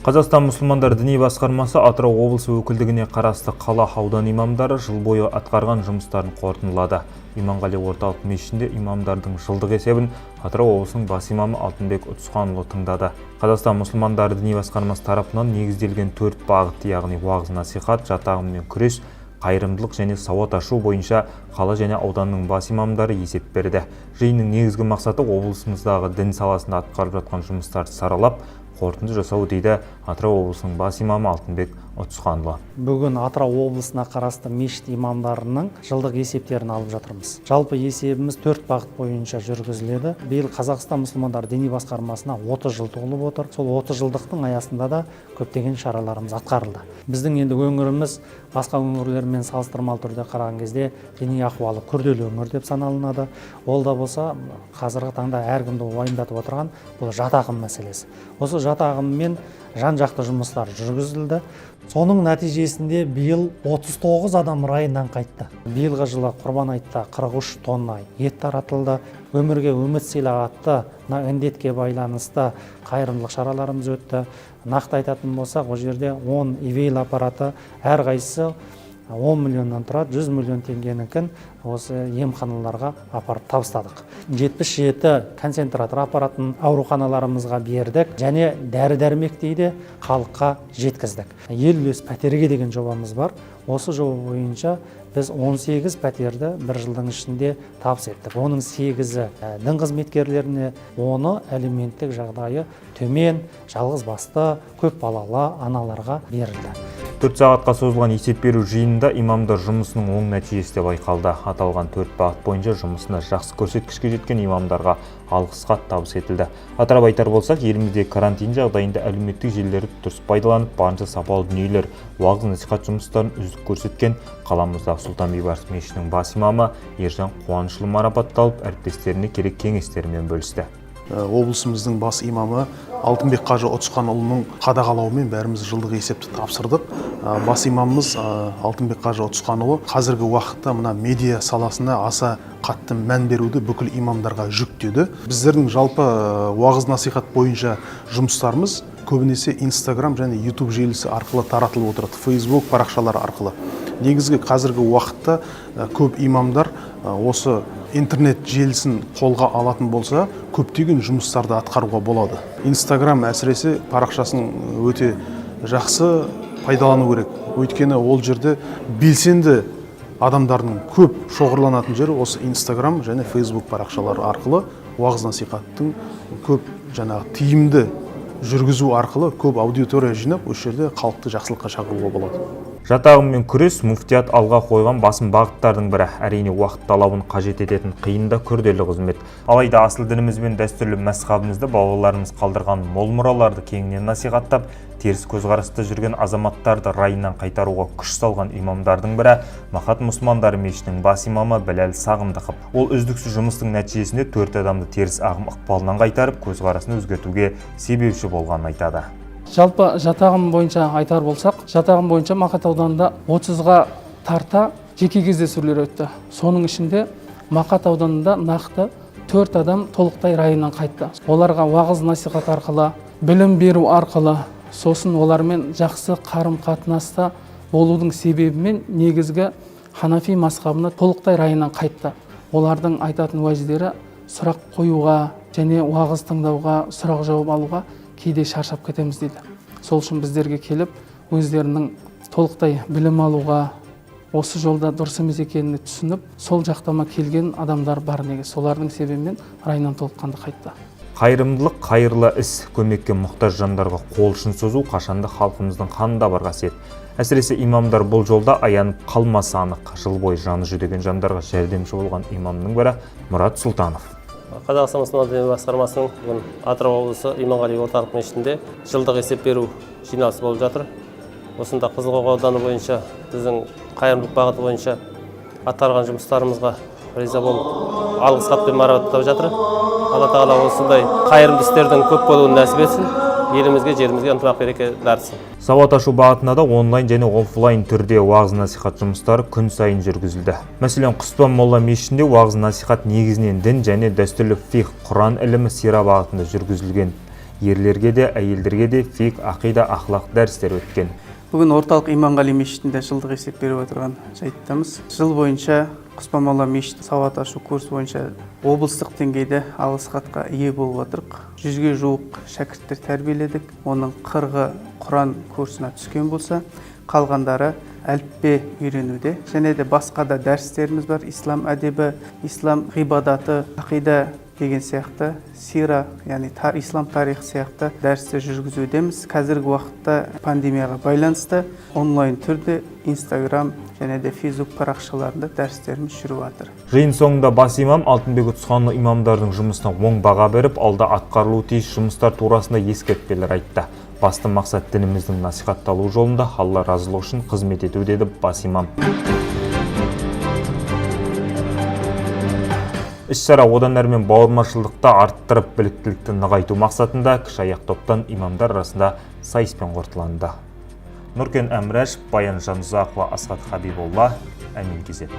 Қазақстан мұсылмандар діни басқармасы Атырау облысы өкілдігіне қарасты қала, аудан имамдары жыл бойы атқарған жұмыстарын қорытындылады. Иманғали орталық мешітінде имамдардың жылдық есебін Атырау облысының бас имамы Алтынбек Ұтысқанұлы тыңдады. Қазақстан мұсылмандары діни басқармасы тарапынан негізделген төрт бағыт, яғни уағыз насихат, жат ағыммен күрес, қайырымдылық және сауат ашу бойынша қала және ауданның бас имамдары есеп берді. Жиынның негізгі мақсаты – облысымыздағы дін саласында атқарып жатқан жұмыстарды саралап, қорытынды жасау, дейді Атырау облысының бас имамы Алтынбек Ұтысқанұлы. Бүгін Атырау облысына қарасты мешіт имамдарының жылдық есептерін алып жатырмыз. Жалпы есебіміз төрт бағыт бойынша жүргізіледі. Биыл Қазақстан мұсылмандар діни басқармасына 30 жыл толып отыр. Сол 30 жылдықтың аясында да көптеген шараларымыз атқарылды. Біздің енді өңіріміз басқа өңірлермен салыстырмалы түрде қараған кезде діни ахуалы күрделі өңір деп саналынады. Ол да болса, қазіргі таңда әркімді уайымдатып отырған бұл жат ағым мәселесі. Осы жат ағыммен жан жақты жұмыстар жүргізілді. Соның нәтижесінде биыл 39 адам райынан қайтты. Биылғы жылы Құрбан айтта 43 тонна ет таратылды. «Өмірге үміт сыйла» атты мына індетке байланысты қайырымдылық шараларымыз өтті. Нақты айтатын болсақ, ол жерде 10 ИВЛ аппараты, әрқайсысы 10 миллионнан тұрады, 100 миллион теңгенікін осы емханаларға апарып табыстадық. 77 концентратор аппаратын ауруханаларымызға бердік және дәрі дәрмекті де халыққа жеткіздік. «Ел үлес пәтерге» деген жобамыз бар. Осы жоба бойынша біз 18 пәтерді бір жылдың ішінде табыс еттік. Оның сегізі дін қызметкерлеріне, оны әлеуметтік жағдайы төмен, жалғыз басты, көп балалы аналарға берілді. 4 сағатқа созылған есеп беру жиынында имамдар жұмысының оң нәтижесі де байқалды. Аталған төрт бағыт бойынша жұмысында жақсы көрсеткішке жеткен имамдарға алғыс хат табыс етілді. Атырап айтар болсақ, елімізде карантин жағдайында әлеуметтік желілерді дұрыс пайдаланып, барынша сапалы дүниелер, уағыз насихат жұмыстарын үздік көрсеткен қаламыздағы Сұлтан Бейбарыс мешітінің бас имамы Ержан Қуанышұлы марапатталып, әріптестеріне керек кеңестерімен бөлісті. Облысымыздың бас имамы Алтынбек қажы Ұтысқанұлының қадағалауымен бәріміз жылдық есепті тапсырдық. Бас имамымыз Алтынбек қажы Ұтысқанұлы қазіргі уақытта мына медиа саласына аса қатты мән беруді бүкіл имамдарға жүктеді. Біздердің жалпы уағыз насихат бойынша жұмыстарымыз көбінесе Инстаграм және Ютуб желісі арқылы таратылып отырады, Фейсбук парақшалары арқылы. Негізгі қазіргі уақытта көп имамдар осы интернет желісін қолға алатын болса, көптеген жұмыстарды атқаруға болады. Инстаграм әсіресе парақшасын өте жақсы пайдалану керек, өйткені ол жерде белсенді адамдардың көп шоғырланатын жері осы Инстаграм және Фейсбук парақшалары арқылы уағыз насихаттың көп жаңағы тиімді жүргізу арқылы көп аудитория жинап, осы жерде халықты жақсылыққа шақыруға болады. Жат ағыммен күрес – муфтият алға қойған басым бағыттардың бірі. Әрине, уақыт талабын қажет ететін қиын да күрделі қызмет. Алайда асыл дініміз бен дәстүрлі мәзһабымызды, бабаларымыз қалдырған мол мұраларды кеңінен насихаттап, теріс көзқараста жүрген азаматтарды райынан қайтаруға күш салған имамдардың бірі – Мақат мұсылмандары мешітінің бас имамы Біләл Сағындықов. Ол үздіксіз жұмыстың нәтижесінде төрт адамды теріс ағым ықпалынан қайтарып, көзқарасын өзгертуге себепші болғанын айтады. Жалпы жат ағым бойынша айтар болсақ, жат ағым бойынша Мақат ауданында 30-ға тарта жеке кездесулер өтті. Соның ішінде Мақат ауданында нақты төрт адам толықтай райынан қайтты. Оларға уағыз насихат арқылы, білім беру арқылы, сосын олармен жақсы қарым қатынаста болудың себебімен негізгі ханафи мазхабына толықтай райынан қайтты. Олардың айтатын уәждері: сұрақ қоюға және уағыз тыңдауға, сұрақ жауап алуға кейде шаршап кетеміз дейді. Сол үшін біздерге келіп, өздерінің толықтай білім алуға, осы жолда дұрыс емес екенін түсініп, сол жақтама келген адамдар бар негізі. Солардың себебімен райынан толыққанды қайтты. Қайырымдылық – қайырлы іс. Көмекке мұқтаж жандарға қол ұшын созу қашанда халқымыздың қанында бар қасиет. Әсіресе имамдар бұл жолда аянып қалмасы анық. Жыл бойы жаны жүдеген жандарға жәрдемші болған имамның бірі – Мұрат Сұлтанов. Қазақстан мұсылман діни басқармасының бүгін Атырау облысы Иманғали орталық мешітінде жылдық есеп беру жиналысы болып жатыр. Осында Қызылқоға ауданы бойынша біздің қайырымдылық бағыты бойынша атқарған жұмыстарымызға риза болып, алғыс хатпен марапаттап жатыр. Алла тағала осындай қайырымды істердің көп болуын нәсіп етсін, елімізге, жерімізге ынтымақ, береке дарытсын. Сауат ашу бағытында да онлайн және офлайн түрде уағыз насихат жұмыстары күн сайын жүргізілді. Мәселен, Құспан молла мешітінде уағыз насихат негізінен дін және дәстүрлі фиқһ, құран ілімі, сира бағытында жүргізілген. Ерлерге де, әйелдерге де фиқ, ақида, ахлақ дәрістері өткен. Бүгін орталық Иманғали мешітінде жылдық есеп беріп отырған жайттамыз. Жыл бойынша Құспамала мешіт сауат ашу курсы бойынша облыстық деңгейде алғыс хатқа ие болып отырық. 100-ге жуық шәкірттер тәрбиеледік. Оның 40-ы Құран курсына түскен болса, қалғандары әліппе үйренуде. Және де басқа да дәрістеріміз бар: ислам әдебі, ислам ғибадаты, ақида деген сияқты, сира, яғни ислам тарихы сияқты дәрістер жүргізудеміз. Қазіргі уақытта пандемияға байланысты онлайн түрде Инстаграм және де Фейсбук парақшаларында дәрістеріміз жүріп жатыр. Жиын соңында бас имам Алтынбек Ұтысқанұлы имамдардың жұмысына оң баға беріп, алда атқарылуы тиіс жұмыстар турасында ескертпелер айтты. Басты мақсат — дініміздің насихатталуы жолында Алла разылығы үшін қызмет ету, деді бас имам. Іс-шара одан әрмен бауырмашылдықты арттырып, біліктілікті нығайту мақсатында кіші аяқ топтан имамдар арасында сайыспен қорытындыланды. Нұркен Әмірәш, Баян Жанұзақова, Асхат Хабиболла, Әмин Кезет.